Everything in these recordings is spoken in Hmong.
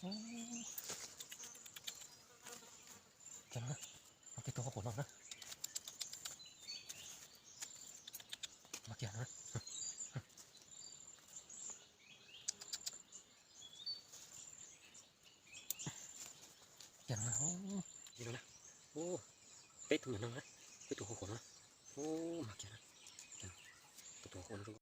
Ub, cov no na, no peb tus hauv qhov no na. Mas kiag no na. Kiag no na. Ub, peb tus no na, peb tus hauv qhov no na. Ub, mas kiag no. Tus hauv qhov no.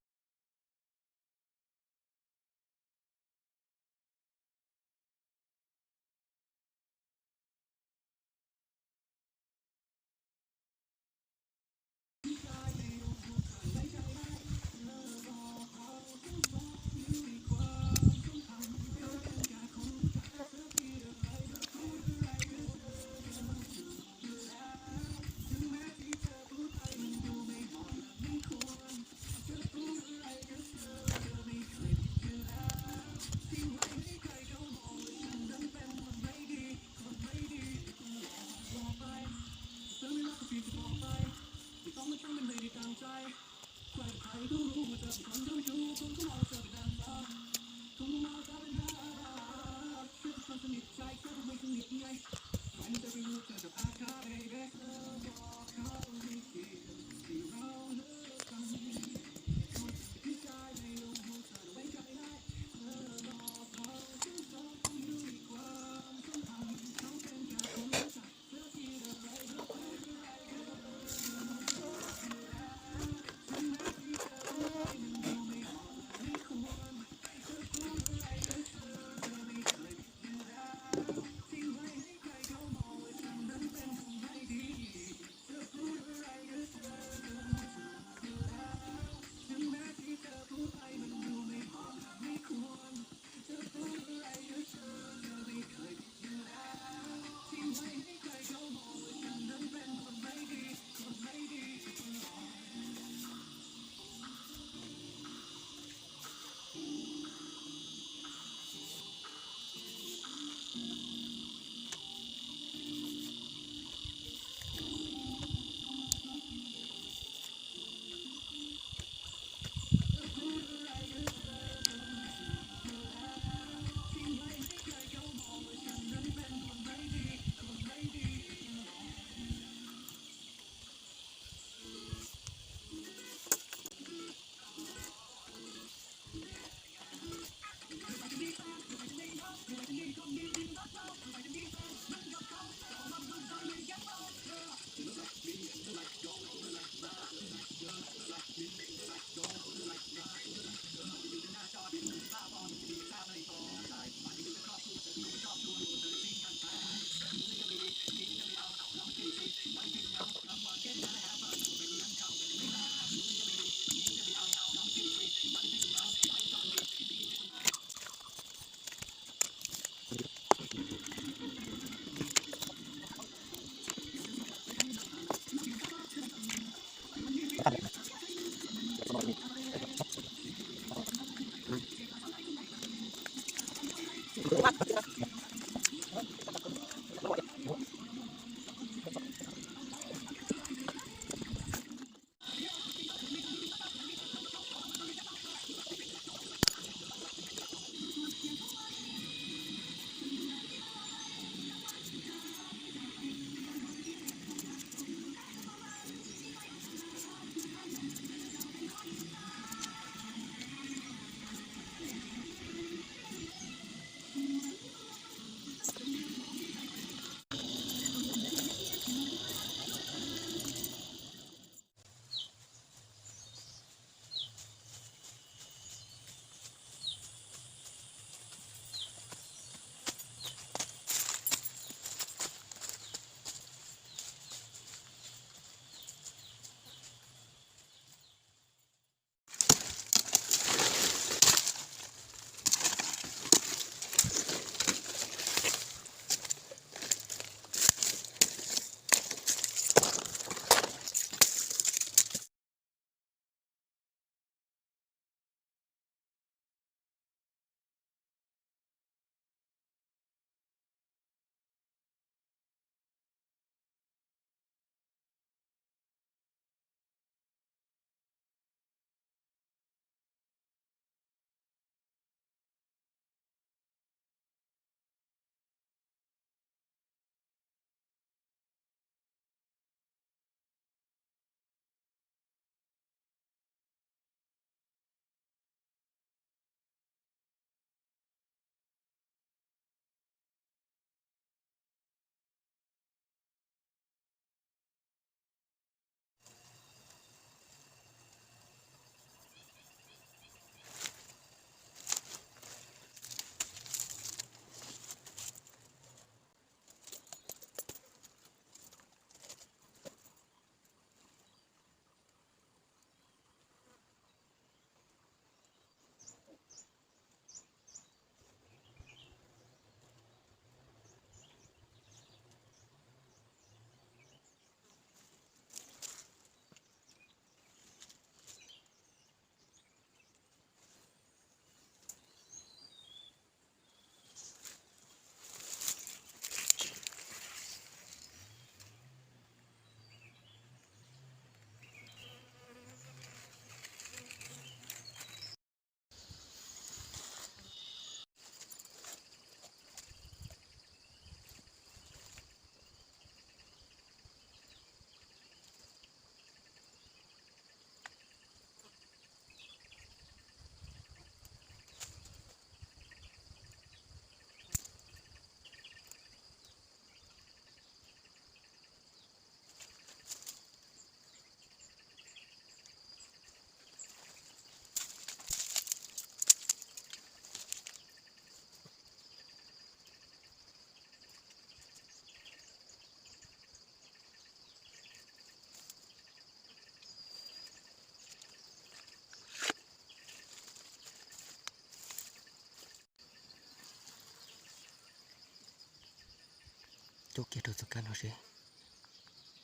Tuaj kiag rau txoj kab no seb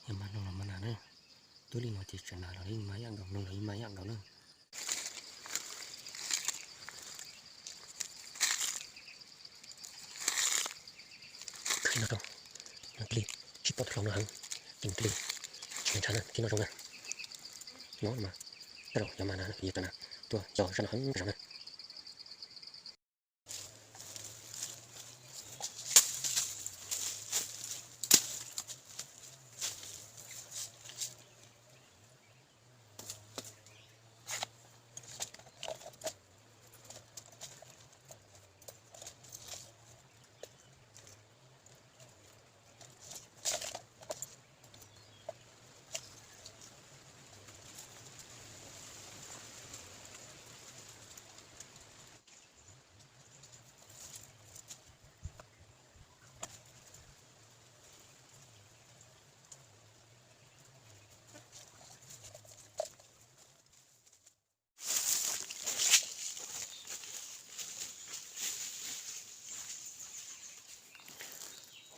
yog mas noog los mas nas na. Tuaj li no ces tseem nas los li mas yam nkaus, noog los li mas yam nkaus na. Khav no rau, no thiaj li tsis pom tus hlau no heev, ces nws thiaj li tsis ntshav na, thiab noj zoo na. No mas, tej zaum yog mas nas, yog cov nas tuaj yos zaj no heev zog na.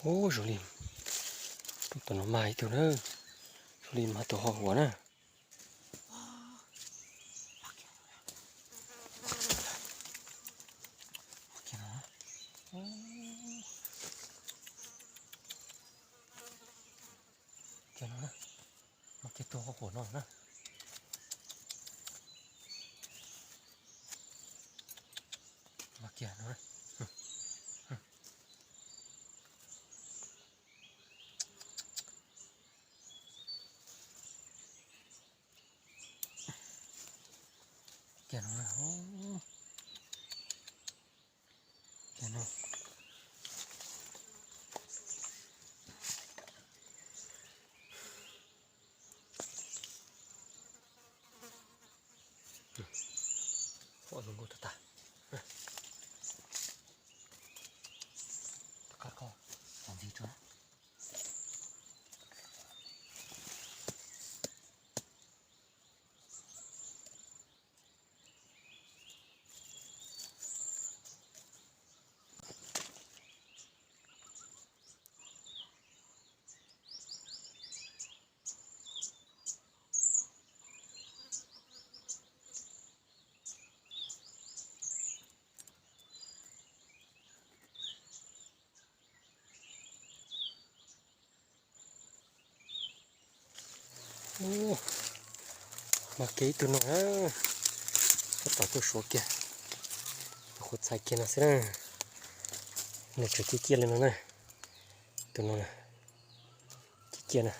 Ub, zoo li, tus no mas ib tug na, zoo li mas tus ho huam na. Kiag no na, mas kiag tus ho huam no na. Mas kiag no na. Kiag no na. Kiag no. Huam zoo nkauj tag tag. Rov qab kho, ntxiv tso. Ub, mas kiag ib tug no na, tab tom tuaj suav kiag, qhuav txhais kiag no xwb na. Nws tseem ciaj ciaj li no na, tus no na, ciaj ciaj na.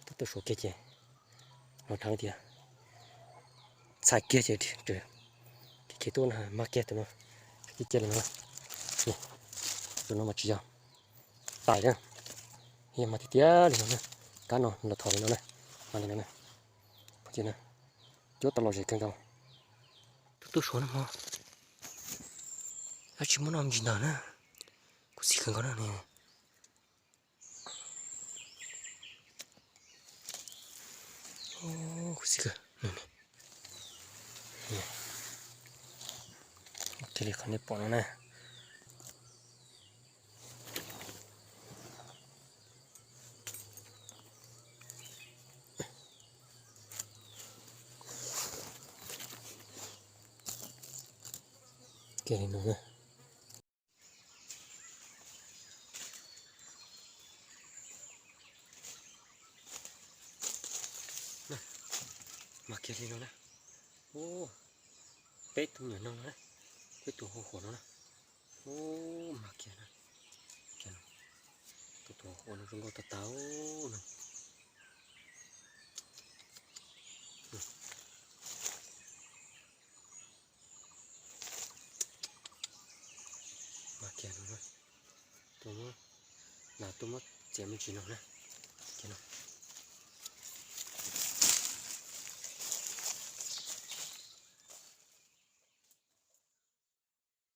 Tab tom tuaj suav kiag ces no dheev tias txhais kiag ces khiav tuaj na, mas kiag tus no, ciaj ciaj li no. Tus no mas tsis yog tais na, yog mas tiag tiag li no na. Kab no los thov li no na, mas li no na. Phooj ywg na, cuab tau lom zem kawg nkaus. Tuaj tuaj suav no ho, dab tsi muab noj me ntsis ntawd na. Khuv xim kawg nkaus na. Khuv xim kawg. Kiag li qhov nej pom no na. Kiag li no na. Mas kiag li no na. Ub, peb tug nyuam noog no na, peb tug hau huam no na. Ub, mas kiag na. Tus hau huam no zoo nkauj tas tas no. Mas kiag no, tuaj muab, nas tuaj muab txiav me ntsis no na. Kiag no,